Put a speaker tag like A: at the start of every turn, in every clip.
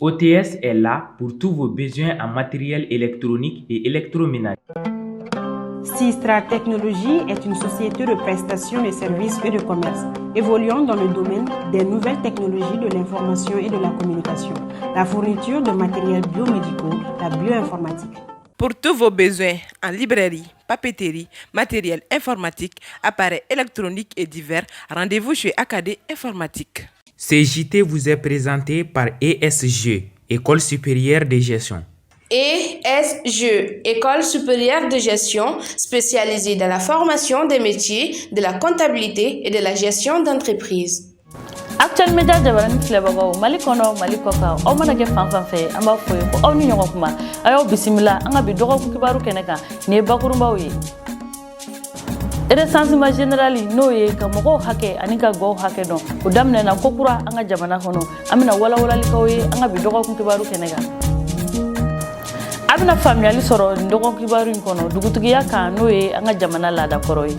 A: OTS est là pour tous vos besoins en matériel électronique et électroménager.
B: Sistra Technologies est une société de prestation de services et de commerce évoluant dans le domaine des nouvelles technologies de l'information et de la communication, la fourniture de matériels biomédicaux, la bioinformatique.
C: Pour tous vos besoins en librairie, papeterie, matériel informatique, appareils électroniques et divers, rendez-vous chez AKD Informatique.
A: Ce JT vous est présenté par ESG, École supérieure de gestion.
D: ESG, École supérieure de gestion spécialisée dans la formation des métiers de la comptabilité et de la gestion d'entreprise.
E: Actuel Media jabarani filɛbagaw, Mali kɔnɔ, Mali kɔ kan, aw mana kɛ fan fan fɛ, an b'a fɔ ye ko aw ni ɲɔgɔn kuma. A y'aw bisimila an ka bi dɔgɔkun kibaru kɛnɛ kan. Nin ye bakurunbaw ye. Recensement général, n'o ye ka mɔgɔw hakɛ ani ka gɔw hakɛ dɔn, o daminɛna kokura an ka jamana kɔnɔ. An bɛna walawalalikɛw ye an ka bi dɔgɔkun kibaru kɛnɛ kan. A bɛna faamuyali sɔrɔ nin dɔgɔkun kibaru in kɔnɔ dugutigiya kan, n'o ye an ka jamana laadakɔrɔ ye.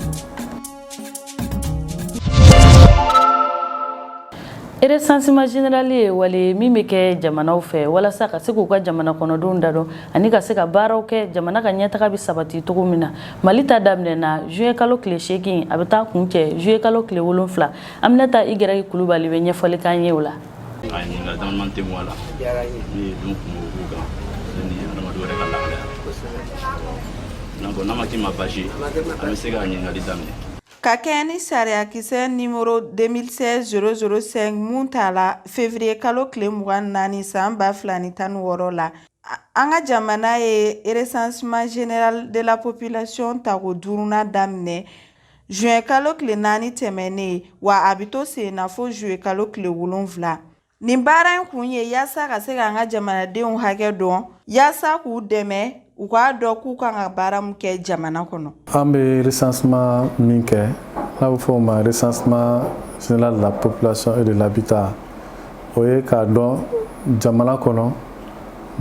E: Recensement général ye wale min bɛ kɛ jamanaw fɛ walasa ka se k'u ka jamana kɔnɔdenw dadɔn ani ka se ka baaraw kɛ jamana ka ɲɛtaga bɛ sabati cogo min na. Mali ta daminɛna juillet kalo tile 8, a bɛ taa kuncɛ juillet kalo tile 7. Aminata Igɛrɛki Kulubali bɛ ɲɛfɔli k'an ye o la.
F: A ɲininkali dama tɛ mɔ a la min ye dun kungo ko kan ni adamadenw yɛrɛ ka lahalaya. N'a ma k'i ma baasi ye, an bɛ se ka ɲininkali daminɛ.
C: Ka kɛɲɛ ni sariyakisɛ nimoro 2016-005 mun tala février kalo tile 24 san 2016 la, an ka jamana ye recensement général de la population tako duurunan daminɛ juin kalo tile 4 tɛmɛnen, wa a bɛ to sen na fo juillet kalo tile 7. Nin baara in kun ye yaasa ka se k'an ka jamanadenw hakɛ dɔn, yaasa k'u dɛmɛ u k'a dɔn k'u kan ka baara min kɛ jamana kɔnɔ.
G: An bɛ recensement min kɛ, n'a bɛ fɔ o ma recensement général de la population et de l'habitat, o ye k'a dɔn jamana kɔnɔ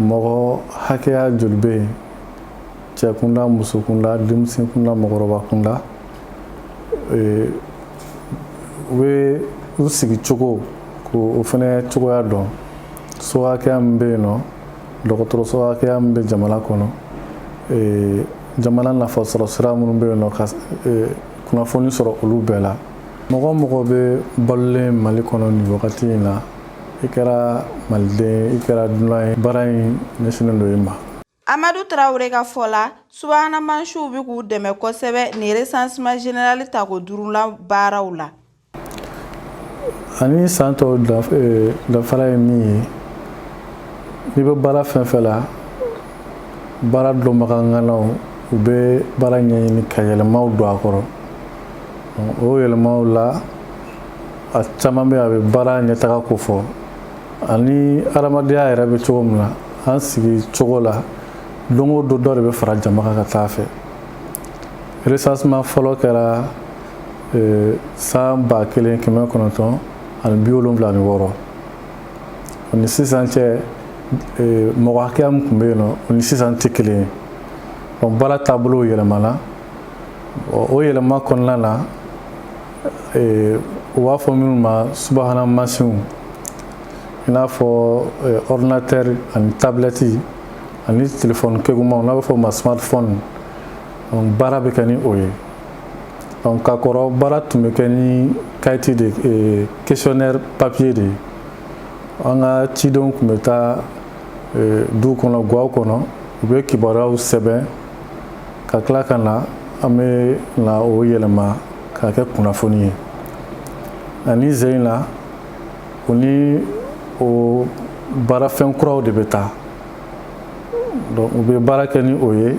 G: mɔgɔ hakɛya joli bɛ yen, cɛ kunda, muso kunda, denmisɛn kunda, mɔgɔkɔrɔba kunda, u bɛ u sigi cogo k'o fɛnɛ cogoya dɔn, so hakɛya min bɛ yen nɔ, dɔgɔtɔrɔso hakɛya min bɛ jamana kɔnɔ, jamana nafasɔrɔ sira minnu bɛ yen nɔ, ka kunnafoni sɔrɔ olu bɛɛ la. Mɔgɔ o mɔgɔ bɛ balolen Mali kɔnɔ nin wagati in na, i kɛra maliden, i kɛra dunan ye, baara in ɲɛsinnen don i ma.
C: Amadu Tarawele ka fɔ la, subahana mansiw bɛ k'u dɛmɛ kosɛbɛ nin recensement général tako duurunan baaraw la.
G: Ani san tɔw danfara ye min ye, n'i bɛ baara fɛn fɛn la, baara dɔnbaga ŋanaw, u bɛ baara ɲɛɲini ka yɛlɛmaw don a kɔrɔ. O yɛlɛmaw la, a caman bɛ a bɛ baara ɲɛtaga ko fɔ ani adamadenya yɛrɛ bɛ cogo min na, an sigi cogo la, don o don dɔ de bɛ fara jama kan ka taa fɛ. Recensement fɔlɔ kɛra san 1976. O ni sisan cɛ, mɔgɔ hakɛya min tun bɛ yen nɔ, o ni sisan tɛ kelen ye. Donc baara taabolo yɛlɛmana. O yɛlɛma kɔnɔna na, u b'a fɔ minnu ma subahana mansinw, i n'a fɔ ordinateur ani tablette ani téléphone kegumanw, n'a bɛ fɔ o ma smartphone. Donc baara bɛ kɛ ni o ye. Donc ka kɔrɔ, baara tun bɛ kɛ ni cahier de questionnaire papier de ye. An ka cidenw tun bɛ taa du kɔnɔ, gaw kɔnɔ, u bɛ kibaruyaw sɛbɛn ka tila ka na, an bɛ na o yɛlɛma k'a kɛ kunnafoni ye. Ani zen in na, o ni o baarafɛn kuraw de bɛ taa. Donc u bɛ baara kɛ ni o ye.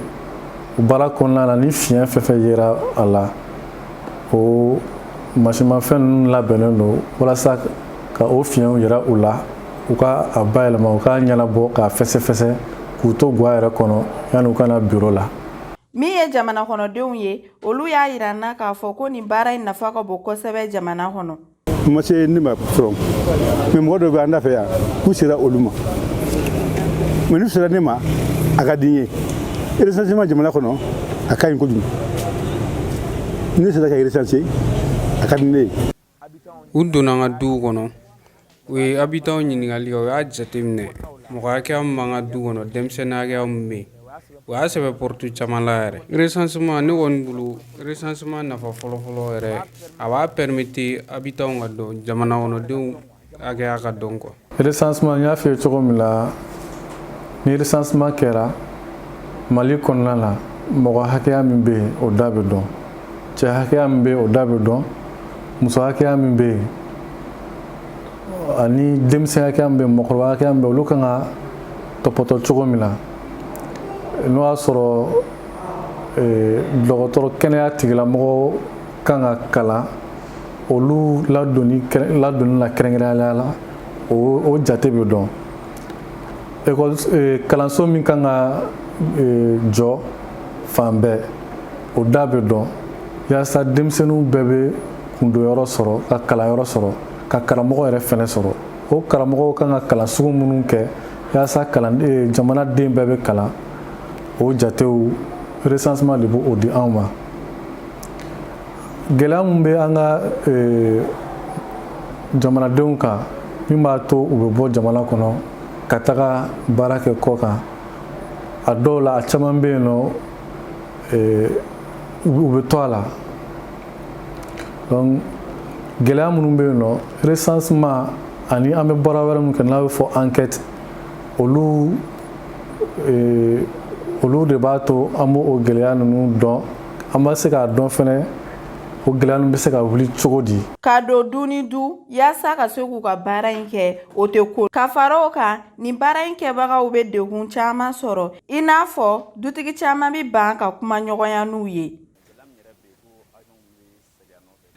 G: O baara kɔnɔna na, ni fiɲɛ fɛn fɛn yera a la, o mansinmafɛn ninnu labɛnnen don walasa ka o fiɲɛw yira u la, u ka a bayɛlɛma, u k'a ɲɛnabɔ k'a fɛsɛfɛsɛ k'u to ga yɛrɛ kɔnɔ yanni u ka na biro la.
C: Min ye jamana kɔnɔdenw ye, olu y'a yira n na k'a fɔ ko nin baara in nafa ka bon kosɛbɛ jamana kɔnɔ.
H: Ma se ne ma fɔlɔ, mais mɔgɔ dɔw bɛ an da fɛ yan k'u sera olu ma, mais n'u sera ne ma, a ka di n ye. Recensement jamana kɔnɔ, a ka ɲi kojugu. Ne sera ka recenser, a ka di ne ye.
I: U donna an ka duw kɔnɔ, u ye habitants ɲininkali kɛ, u y'a jateminɛ. Mɔgɔ hakɛya min b'an ka du kɔnɔ, denmisɛnnin hakɛya min bɛ yen, o y'a sɛbɛn porte caman la yɛrɛ. Recensement, ne kɔni bolo, recensement nafa fɔlɔfɔlɔ yɛrɛ, a b'a permettre habitants ka dɔn, jamana kɔnɔdenw hakɛya ka dɔn quoi.
G: Recensement, n y'a f'i ye cogo min na, ni recensement kɛra Mali kɔnɔna na, mɔgɔ hakɛya min bɛ yen, o da bɛ dɔn, cɛ hakɛya min bɛ yen, o da bɛ dɔn, muso hakɛya min bɛ yen, ani denmisɛn hakɛya min bɛ yen, mɔgɔkɔrɔba hakɛya min bɛ yen, olu kan ka tɔpɔtɔ cogo min na, n'o y'a sɔrɔ dɔgɔtɔrɔ kɛnɛya tigilamɔgɔw kan ka kalan olu ladonni ladonni la kɛrɛnkɛrɛnnenya la, o jate bɛ dɔn. Ekɔli kalanso min kan ka jɔ fan bɛɛ, o da bɛ dɔn, yaasa denmisɛnninw bɛɛ bɛ kundonyɔrɔ sɔrɔ, ka kalanyɔrɔ sɔrɔ, ka karamɔgɔ yɛrɛ fɛnɛ sɔrɔ. O karamɔgɔw kan ka kalan sugu minnu kɛ yaasa kalan jamana den bɛɛ bɛ kalan, o jatew, recensement de b'o di anw ma. Gɛlɛya min bɛ an ka jamanadenw kan, min b'a to u bɛ bɔ jamana kɔnɔ ka taga baara kɛ kɔ kan, a dɔw la, a caman bɛ yen nɔ, u bɛ to a la. Donc gɛlɛya minnu bɛ yen nɔ, recensement ani an bɛ baara wɛrɛ min kɛ n'a bɛ fɔ enquête, olu de b'a to an b'o gɛlɛya ninnu dɔn. An b'a se k'a dɔn fɛnɛ o gɛlɛya ninnu bɛ se ka wuli cogo di.
C: Ka don du ni du yaasa ka se k'u ka baara in kɛ, o tɛ ko. Ka fara o kan, nin baara in kɛbagaw bɛ degun caman sɔrɔ, i n'a fɔ dutigi caman bɛ ban ka kuma ɲɔgɔnya n'u ye.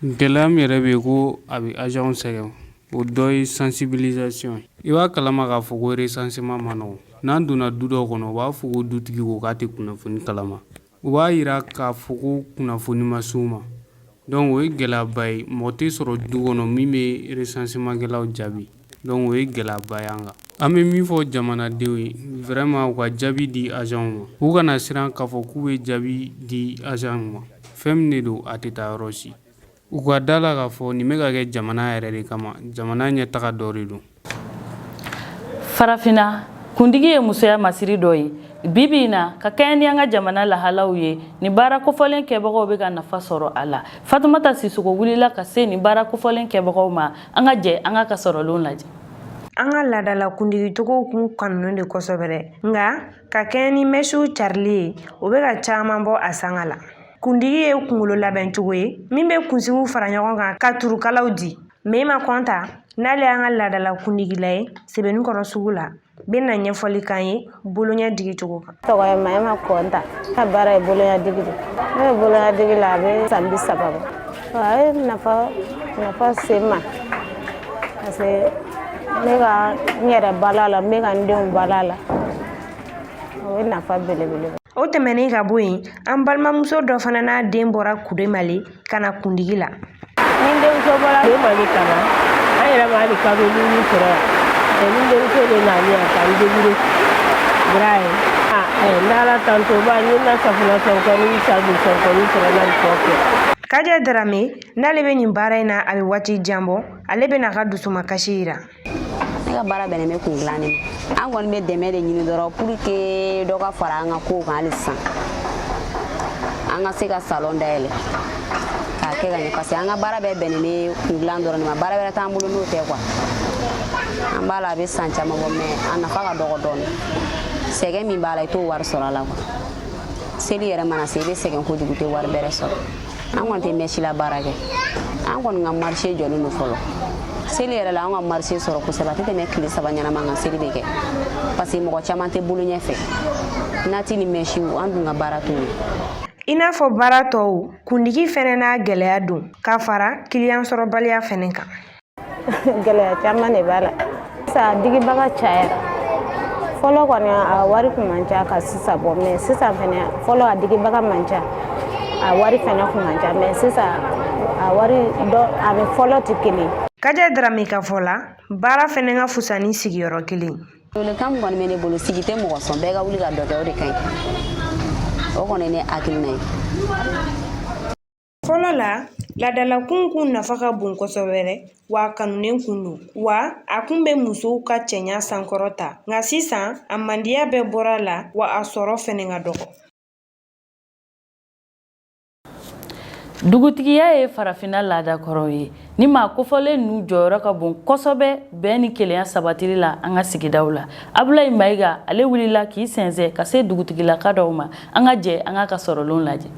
I: Gɛlɛya min yɛrɛ bɛ yen ko a bɛ agent sɛgɛn, o dɔ ye sensibilisation ye. I b'a kalama k'a fɔ ko recensement ma nɔgɔn. N'an donna du dɔw kɔnɔ, u b'a fɔ ko dutigi ko k'a tɛ kunnafoni kalama, u b'a yira k'a fɔ ko kunnafoni ma s'u ma. Donc o ye gɛlɛyaba ye. Mɔgɔ tɛ sɔrɔ du kɔnɔ min bɛ recensement kɛlaw jaabi. Donc o ye gɛlɛyaba ye an kan. An bɛ min fɔ jamanadenw ye, vraiment, u ka jaabi di agent ma, u kana siran k'a fɔ k'u bɛ jaabi di agent ma. Fɛn min de don, a tɛ taa yɔrɔ si. U ka da la k'a fɔ nin bɛ ka kɛ jamana yɛrɛ de kama, jamana ɲɛtaga dɔ de don.
E: Farafinna, kundigi ye musoya masiri dɔ ye. Bi bi in na, ka kɛɲɛ ni an ka jamana lahalaw ye, nin baara kofɔlen kɛbagaw bɛ ka nafa sɔrɔ a la. Fatumata Sisoko wulila ka se nin baara kofɔlen kɛbagaw ma. An ka jɛ an ka sɔrɔlenw lajɛ.
D: An ka laadala kundigicogow kun kanunen de kosɛbɛ dɛ, nka ka kɛɲɛ ni mɛsiw carili ye, o bɛ ka caman bɔ a sanga la. Kundigi ye kunkolo labɛncogo ye min bɛ kunsigiw fara ɲɔgɔn kan ka turukalaw di. Mema Kɔnta, n'ale y'an ka laadala kundigila ye Sebenikɔrɔ sugu la, bɛ na ɲɛfɔli kan ye boloɲɛ digicogo kan.
J: Tɔgɔ ye Mahima Kɔnta. Ne ka baara ye boloɲɛ digi de. Ne bɛ boloɲɛ digi la, a bɛ san 30 bɔ. A ye nafa se n ma parce que ne ka n yɛrɛ balo a la, n bɛ ka n denw balo a la. O ye nafa belebele.
D: O tɛmɛnen ka bɔ yen, an balimamuso dɔ fana n'a den bɔra Kudemale ka na kundigi la.
K: Ni n denmuso bɔra Kudemale ka na, an yɛrɛ ma hali kalo 5 sɔrɔ yan. Ni n denmuso de nana yan ka n débrouiller bura ye. N ala tanto ba n ye na safunɛ sɔrɔ kɔ ni sabu sɔrɔ kɔ ni sɔrɔ na kɔ kɛ.
D: Kaja Darame, n'ale bɛ nin baara in na, a bɛ waati jan bɔ. Ale bɛ n'a ka dusumakasi yira.
L: Ne ka baara bɛnnen bɛ kun dilanni ma. An kɔni bɛ dɛmɛ de ɲini dɔrɔn pour que dɔ ka fara an ka kow kan hali sisan, an ka se ka salon dayɛlɛ k'a kɛ ka ɲɛ, parce que an ka baara bɛɛ bɛnnen bɛ kun dilan dɔrɔn de ma. Baara wɛrɛ t'an bolo n'o tɛ quoi. An b'a la, a bɛ san caman bɔ, mais a nafa ka dɔgɔ dɔɔni. Sɛgɛn min b'a la, i t'o wari sɔrɔ a la quoi. Seli yɛrɛ mana se, i bɛ sɛgɛn kojugu, tɛ wari bɛrɛ sɔrɔ. An kɔni tɛ mèche la baara kɛ. An kɔni ka marché jɔlen don fɔlɔ. Seli yɛrɛ la, an ka marché sɔrɔ kosɛbɛ, a tɛ tɛmɛ tile 3 ɲɛnama kan seli bɛ kɛ, parce que mɔgɔ caman tɛ bolo ɲɛfɛ natte ni mèchew. An dun ka baara t'o ye.
D: I n'a fɔ baara tɔw, kundigi fɛnɛ n'a gɛlɛya don, ka fara kiliyan sɔrɔbaliya fɛnɛ kan.
J: Gɛlɛya caman de b'a la. Sisan digibaga cayara. Fɔlɔ kɔni, a wari kun man ca ka sisan bɔ, mais sisan fɛnɛ, fɔlɔ a digibaga man ca, a wari fɛnɛ kun man ca, mais sisan a wari dɔ ani fɔlɔ tɛ kelen.
D: Kaja Darame ka fɔ la, baara fɛnɛ ka fusa ni sigiyɔrɔ kelen.
L: Welekan min kɔni bɛ ne bolo, sigi tɛ mɔgɔ sɔn, bɛɛ ka wuli ka dɔ kɛ, o de ka ɲi. O kɔni ye ne hakilina ye.
D: Fɔlɔ la, laadalakun kun nafa ka bon kosɛbɛ dɛ, wa a kanunen kun don, wa a kun bɛ musow ka cɛɲa sankɔrɔta. Nka sisan a mandiya bɛɛ bɔra la, wa a sɔrɔ fɛnɛ ka dɔgɔ.
E: Dugutigiya ye farafinna laada kɔrɔ ye. Ni maa kofɔlen ninnu jɔyɔrɔ ka bon kosɛbɛ bɛn ni kelenya sabatili la an ka sigidaw la. Abulayi Mayiga, ale wulila k'i sɛnsɛn ka se dugutigilaka dɔw ma. An ka jɛ an k'a ka sɔrɔlenw lajɛ.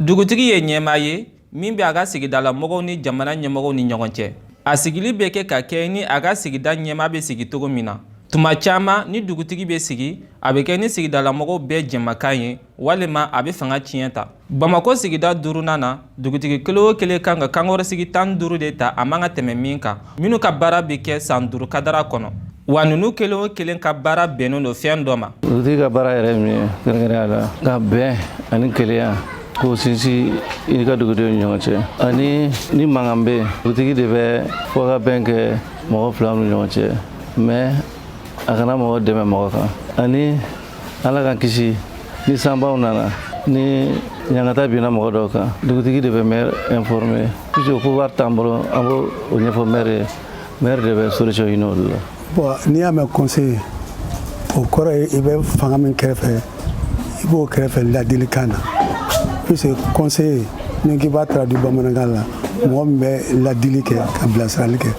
M: Dugutigi ye ɲɛmaa ye min bɛ a ka sigidala mɔgɔw ni jamana ɲɛmɔgɔw ni ɲɔgɔn cɛ. A sigili bɛ kɛ ka kɛɲɛ ni a ka sigida ɲɛmaa bɛ sigi cogo min na. Tuma caman ni dugutigi bɛ sigi, a bɛ kɛ ni sigidalamɔgɔw bɛɛ jɛmakan ye walima a bɛ fanga tiɲɛ ta. Bamakɔ sigida duurunan na, dugutigi kelen o kelen kan ka kankɔrɔsigi 15 de ta a man ka tɛmɛ min kan, minnu ka baara bɛ kɛ san 5 kadara kɔnɔ. Wa ninnu kelen o kelen ka baara bɛnnen don fɛn dɔ ma.
N: Dugutigi ka baara yɛrɛ ye min ye kɛrɛnkɛrɛnnenya la, ka bɛn ani kelenya k'o sinsin i n'i ka dugudenw ni ɲɔgɔn cɛ, ani ni mankan bɛ yen, dugutigi de bɛ fɔkabɛn kɛ mɔgɔ filaw ni ɲɔgɔn cɛ, mais a kana mɔgɔ dɛmɛ mɔgɔ kan. Ani Ala k'an kisi, ni sanbaw nana, ni ɲangata binna mɔgɔ dɔw kan, dugutigi de bɛ maire informer, puisque pouvoir t'an bolo, an b'o ɲɛfɔ maire ye, maire de bɛ solution ɲini olu la.
H: Bon, n'i y'a mɛn conseiller, o kɔrɔ ye i bɛ fanga min kɛrɛfɛ, i b'o kɛrɛfɛ ladilikan na, puisque conseiller, ni k'i b'a traduit bamanankan la, mɔgɔ min bɛ ladili kɛ ka bilasirali kɛ.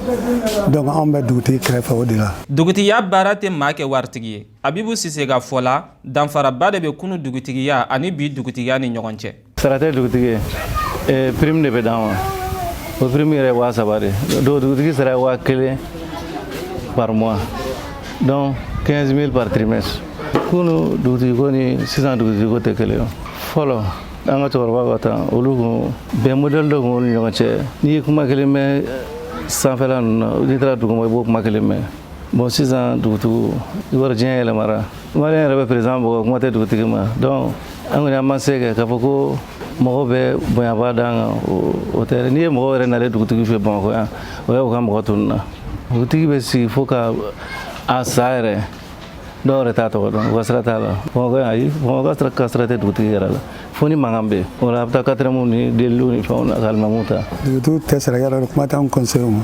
H: Donc anw bɛ dugutigi kɛrɛfɛ o de la.
M: Dugutigiya baara tɛ maa kɛ waritigi ye. Abibu Sise ka fɔ la, danfaraba de bɛ kunu dugutigiya ani bi dugutigiya ni ɲɔgɔn cɛ.
N: Sara tɛ dugutigi ye, prime de bɛ d'an ma. O prime yɛrɛ ye 3000 de. Donc dugutigi sara ye 1000 par mois, donc 15 000 par trimestre. Kunu dugutigi ko ni sisan dugutigi ko tɛ kelen ye. Fɔlɔ, an ka cɛkɔrɔba ka tan, olu kun bɛn modèle dɔ kun b'olu ni ɲɔgɔn cɛ. N'i ye kuma kelen mɛn sanfɛla ninnu na, n'i taara duguma, i b'o kuma kelen mɛn. Bon, sisan dugutigiw, i b'a dɔn diɲɛ yɛlɛmara, maliyɛn yɛrɛ bɛ président bugɔ, kuma tɛ dugutigi ma. Donc an kɔni, an ma se kɛ k'a fɔ ko mɔgɔw bɛ bonyaba d'an kan, o tɛ. N'i ye mɔgɔw yɛrɛ nalen dugutigi fɛ Bamakɔ yan, o y'u ka mɔgɔ tununna. Dugutigi bɛ sigi fo ka a sa yɛrɛ, dɔw yɛrɛ t'a tɔgɔ dɔn, u ka sira t'a la Bamakɔ yan. Ayi, Bamakɔ ka sira tɛ dugutigi yɛrɛ la, fo ni mankan bɛ yen. O la a bɛ taa quatrième ni deliliw ni fɛnw na ka alimamiw ta.
H: Dugutigi tɛ sara yɛrɛ, kuma t'anw conseiller ma.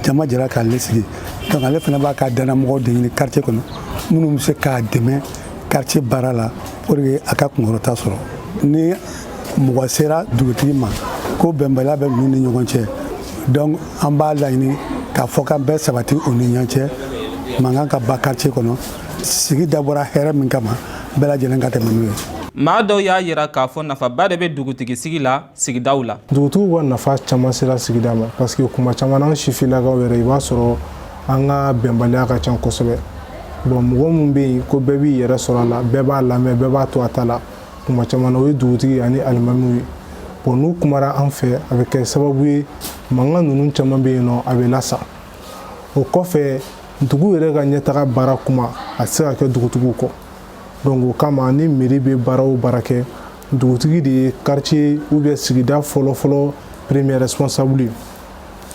H: Jama jɛra k'ale sigi, donc ale fana b'a ka dannamɔgɔw de ɲini quartier kɔnɔ, minnu bɛ se k'a dɛmɛ quartier baara la pour que a ka kunkɔrɔta sɔrɔ. Ni mɔgɔ sera dugutigi ma ko bɛnbaliya bɛ ninnu ni ɲɔgɔn cɛ, donc an b'a laɲini k'a fɔ k'an bɛɛ sabati u ni ɲɔgɔn cɛ, mankan ka ban quartier kɔnɔ. Sigi dabɔra hɛrɛ min kama, bɛɛ lajɛlen ka tɛmɛ n'o ye.
M: Maa dɔw y'a yira k'a fɔ nafaba de bɛ dugutigi sigi la sigidaw la.
O: Dugutigiw ka nafa caman sera sigida ma, parce que kuma caman an sifinlakaw yɛrɛ, i b'a sɔrɔ an ka bɛnbaliya ka ca kosɛbɛ. Bon, mɔgɔ min bɛ yen ko bɛɛ b'i yɛrɛ sɔrɔ a la, bɛɛ b'a lamɛn, bɛɛ b'a to a ta la, kuma caman na o ye dugutigi ani alimamiw ye. Bon, n'u kumara an fɛ, a bɛ kɛ sababu ye mankan ninnu caman bɛ yen nɔ, a bɛ lasa. O kɔfɛ, dugu yɛrɛ ka ɲɛtaga baara kuma, a tɛ se ka kɛ dugutigiw kɔ. Donc o kama, ni mairie bɛ baara o baara kɛ, dugutigi de ye quartier ou bien sigida fɔlɔ-fɔlɔ premier responsable ye.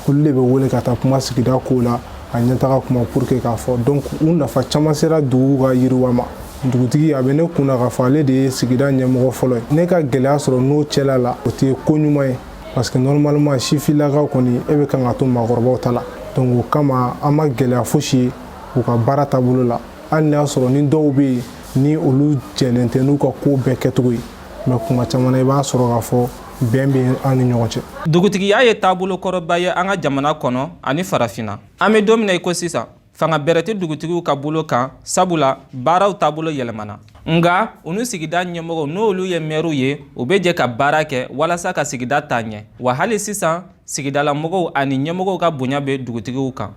O: Olu de bɛ wele ka taa kuma sigida ko la, a ɲɛtaga kuma, pour que k'a fɔ. Donc u nafa caman sera dugu ka yiriwa ma. Dugutigi, a bɛ ne kunna k'a fɔ ale de ye sigida ɲɛmɔgɔ fɔlɔ ye. Ne ka gɛlɛya sɔrɔ n'o cɛla la, o tɛ ko ɲuman ye, parce que normalement sifilakaw kɔni, e bɛ kan ka to maakɔrɔbaw ta la. Donc o kama, an ma gɛlɛya fosi ye u ka baara taabolo la, hali n'a sɔrɔ ni dɔw bɛ yen ni olu jɛlen tɛ n'u ka ko bɛɛ kɛcogo ye, mais kuma caman na, i b'a sɔrɔ k'a fɔ bɛn bɛ an ni ɲɔgɔn cɛ.
M: Dugutigiya ye taabolo kɔrɔba ye an ka jamana kɔnɔ ani farafinna. An bɛ don min na i ko sisan, fanga bɛrɛ tɛ dugutigiw ka bolo kan, sabula baaraw taabolo yɛlɛmana. Nka u ni sigida ɲɛmɔgɔw, n'olu ye mɛriw ye, u bɛ jɛ ka baara kɛ walasa ka sigida taa ɲɛ. Wa hali sisan, sigidalamɔgɔw ani ɲɛmɔgɔw ka bonya bɛ dugutigiw kan.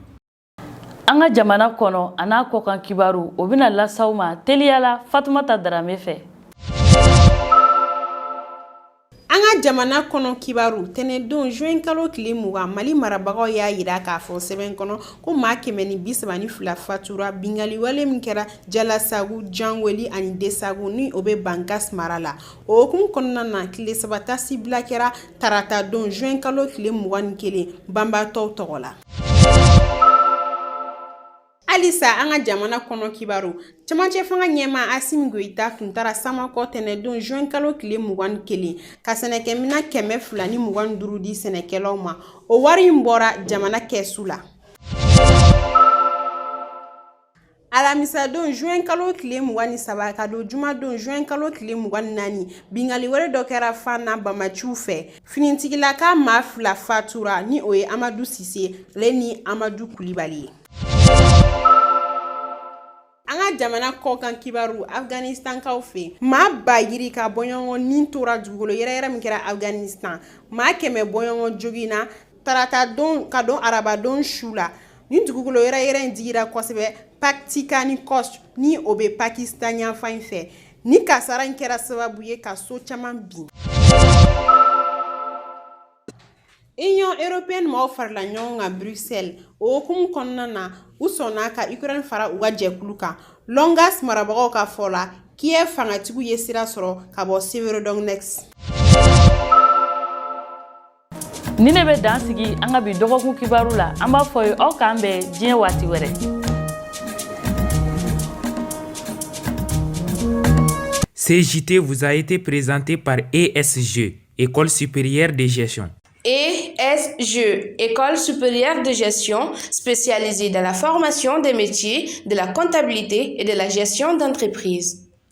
E: An ka jamana kɔnɔ a n'a kɔkan kibaru, o bɛna las'aw ma teliya la Fatumata Darame fɛ.
B: An ka jamana kɔnɔ kibaru, tɛnɛdon juin kalo tile 20, Mali marabagaw y'a yira k'a fɔ sɛbɛn kɔnɔ ko maa 132 fatura binkanniwale min kɛra Jalasagu, Janweli ani Desagu, ni o bɛ Bankas mara la. O hukumu kɔnɔna na, tile 3 taasibila kɛra tarata don juin kalo tile 21 banbaatɔw tɔgɔ la. Halisa an ka jamana kɔnɔ kibaru, cɛmancɛ fanga ɲɛmaa Asimi Goyita tun taara Samakɔ tɛnɛdon juin kalo tile 21 ka sɛnɛkɛminɛn 225 di sɛnɛkɛlaw ma. O wari in bɔra jamana kɛsu la. Alamisadon juin kalo tile 23 ka don jumadon juin kalo tile 24, binkanni wɛrɛ dɔ kɛra Fana bamaciw fɛ. Finitigilaka maa 2 fatura, ni o ye Amadu Sise ale ni Amadu Kulibali ye. An ka jamana kɔkan kibaru, Afganistankaw fɛ, maa ba yirika bɔɲɔgɔn ni tora dugukolo yɛrɛyɛrɛ min kɛra Afganistan. Maa 100 bɔɲɔgɔn joginna tarata don ka don arabadon su la. Ni dugukolo yɛrɛyɛrɛ in digira kosɛbɛ Paktika ni Khost, ni o bɛ Pakistan yanfan in fɛ. Ni kasara in kɛra sababu ye ka so caman bin. Union européenne maaw farala ɲɔgɔn kan Bruxelles. O hukumu kɔnɔna na, u sɔnna ka Ukraine fara u ka jɛkulu kan. Lugansk marabagaw ka fɔ la, Kiev fangatigiw ye sira sɔrɔ ka bɔ Severodonetsk.
E: Nin de bɛ dan sigi an ka bi dɔgɔkun kibaru la. An b'a fɔ ye aw k'an bɛn diɲɛ waati wɛrɛ.
A: Ce JT vous a été présenté par ESG, École supérieure de gestion.
D: ESG, École supérieure de gestion spécialisée dans la formation des métiers de la comptabilité et de la gestion d'entreprise.